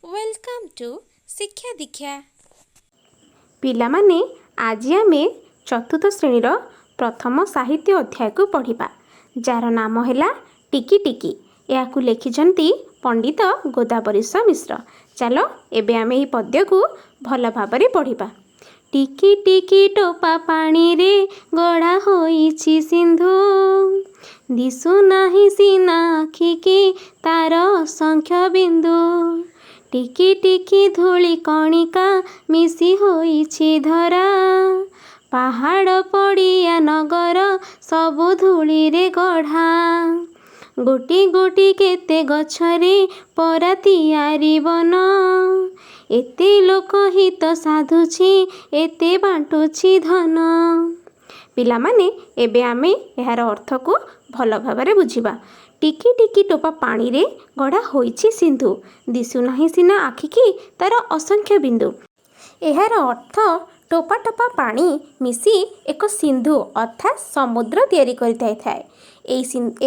Welcome to ଶିକ୍ଷା ଦୀକ୍ଷା। ପିଲାମାନେ, ଆଜି ଆମେ ଚତୁର୍ଥ ଶ୍ରେଣୀର ପ୍ରଥମ ସାହିତ୍ୟ ଅଧ୍ୟାୟକୁ ପଢ଼ିବା, ଯାହାର ନାମ ହେଲା ଟିକି ଟିକି। ଏହାକୁ ଲେଖିଛନ୍ତି ପଣ୍ଡିତ ଗୋଦାବରୀଶ ମିଶ୍ର। ଚାଲ, ଏବେ ଆମେ ଏହି ପଦ୍ୟକୁ ଭଲ ଭାବରେ ପଢ଼ିବା। ଟିକି ଟିକି ଟୋପା ପାଣିରେ ଗଢ଼ା ହୋଇଛି ସିନ୍ଧୁ, ଦିଶୁନାହିଁ ସିନା ଆଖିକି ତାର ଅସଂଖ୍ୟ ବିନ୍ଦୁ। ଟିକି ଟିକି ଧୂଳି କଣିକା ମିଶି ହୋଇଛି ଧରା, ପାହାଡ଼ ପଡ଼ିଆ ନଗର ସବୁ ଧୂଳିରେ ଗଢ଼ା। ଗୋଟି ଗୋଟି କେତେ ଗଛରେ ପରା ତିଆରି ବନ, ଏତେ ଲୋକ ହିତ ସାଧୁଛି, ଏତେ ବାଣ୍ଟୁଛି ଧନ। ପିଲାମାନେ, ଏବେ ଆମେ ଏହାର ଅର୍ଥକୁ ଭଲ ଭାବରେ ବୁଝିବା। ଟିକି ଟିକି ଟୋପା ପାଣିରେ ଗଢ଼ା ହୋଇଛି ସିନ୍ଧୁ, ଦିଶୁନାହିଁ ସିନା ଆଖିକି ତାର ଅସଂଖ୍ୟ ବିନ୍ଦୁ। ଏହାର ଅର୍ଥ, ଟୋପା ଟୋପା ପାଣି ମିଶି ଏକ ସିନ୍ଧୁ ଅର୍ଥାତ୍ ସମୁଦ୍ର ତିଆରି କରିଯାଇଥାଏ।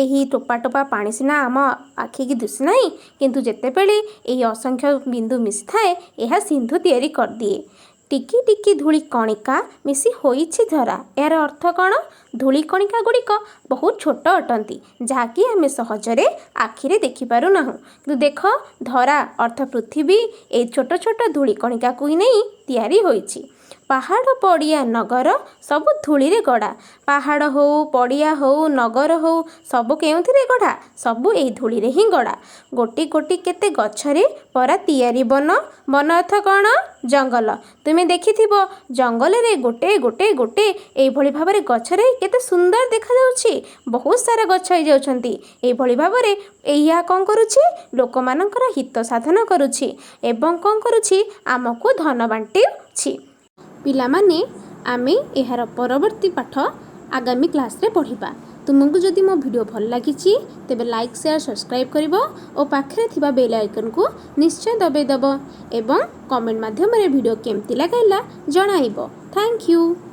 ଏହି ଟୋପା ଟୋପା ପାଣି ସିନା ଆମ ଆଖିକି ଦିଶୁନାହିଁ, କିନ୍ତୁ ଯେତେବେଳେ ଏହି ଅସଂଖ୍ୟ ବିନ୍ଦୁ ମିଶିଥାଏ, ଏହା ସିନ୍ଧୁ ତିଆରି କରିଦିଏ। ଟିକି ଟିକି ଧୂଳି କଣିକା ମିଶି ହୋଇଛି ଧରା। ଏହାର ଅର୍ଥ କ'ଣ? ଧୂଳି କଣିକା ଗୁଡ଼ିକ ବହୁତ ଛୋଟ ଅଟନ୍ତି, ଯାହାକି ଆମେ ସହଜରେ ଆଖିରେ ଦେଖିପାରୁନାହୁଁ। କିନ୍ତୁ ଦେଖ, ଧରା ଅର୍ଥ ପୃଥିବୀ ଏଇ ଛୋଟ ଛୋଟ ଧୂଳି କଣିକାକୁ ନେଇ ତିଆରି ହୋଇଛି। ପାହାଡ଼ ପଡ଼ିଆ ନଗର ସବୁ ଧୂଳିରେ ଗଢ଼ା। ପାହାଡ଼ ହଉ, ପଡ଼ିଆ ହଉ, ନଗର ହଉ, ସବୁ କେଉଁଥିରେ ଗଢ଼ା? ସବୁ ଏଇ ଧୂଳିରେ ହିଁ ଗଢ଼ା। ଗୋଟି ଗୋଟି କେତେ ଗଛରେ ପରା ତିଆରି ବନ। ବନ ଅର୍ଥ କ'ଣ? ଜଙ୍ଗଲ। ତୁମେ ଦେଖିଥିବ, ଜଙ୍ଗଲରେ ଗୋଟେ ଗୋଟେ ଗୋଟେ ଏଇଭଳି ଭାବରେ ଗଛରେ କେତେ ସୁନ୍ଦର ଦେଖାଯାଉଛି। ବହୁତ ସାରା ଗଛ ହେଇଯାଉଛନ୍ତି। ଏଇଭଳି ଭାବରେ ଏଇଆ କ'ଣ କରୁଛି? ଲୋକମାନଙ୍କର ହିତ ସାଧନ କରୁଛି ଏବଂ କ'ଣ କରୁଛି? ଆମକୁ ଧନ ବାଣ୍ଟୁଛି। ପିଲାମାନେ, ଆମେ ଏହାର ପରବର୍ତ୍ତୀ ପାଠ ଆଗାମୀ କ୍ଲାସ୍ରେ ପଢ଼ିବା। ତୁମକୁ ଯଦି ମୋ ଭିଡ଼ିଓ ଭଲ ଲାଗିଛି, ତେବେ ଲାଇକ୍, ସେୟାର, ସବସ୍କ୍ରାଇବ୍ କରିବ ଓ ପାଖରେ ଥିବା ବେଲ୍ ଆଇକନ୍କୁ ନିଶ୍ଚୟ ଦବାଇ ଦେବ ଏବଂ କମେଣ୍ଟ ମାଧ୍ୟମରେ ଭିଡ଼ିଓ କେମିତି ଲାଗିଲା ଜଣାଇବ। Thank you.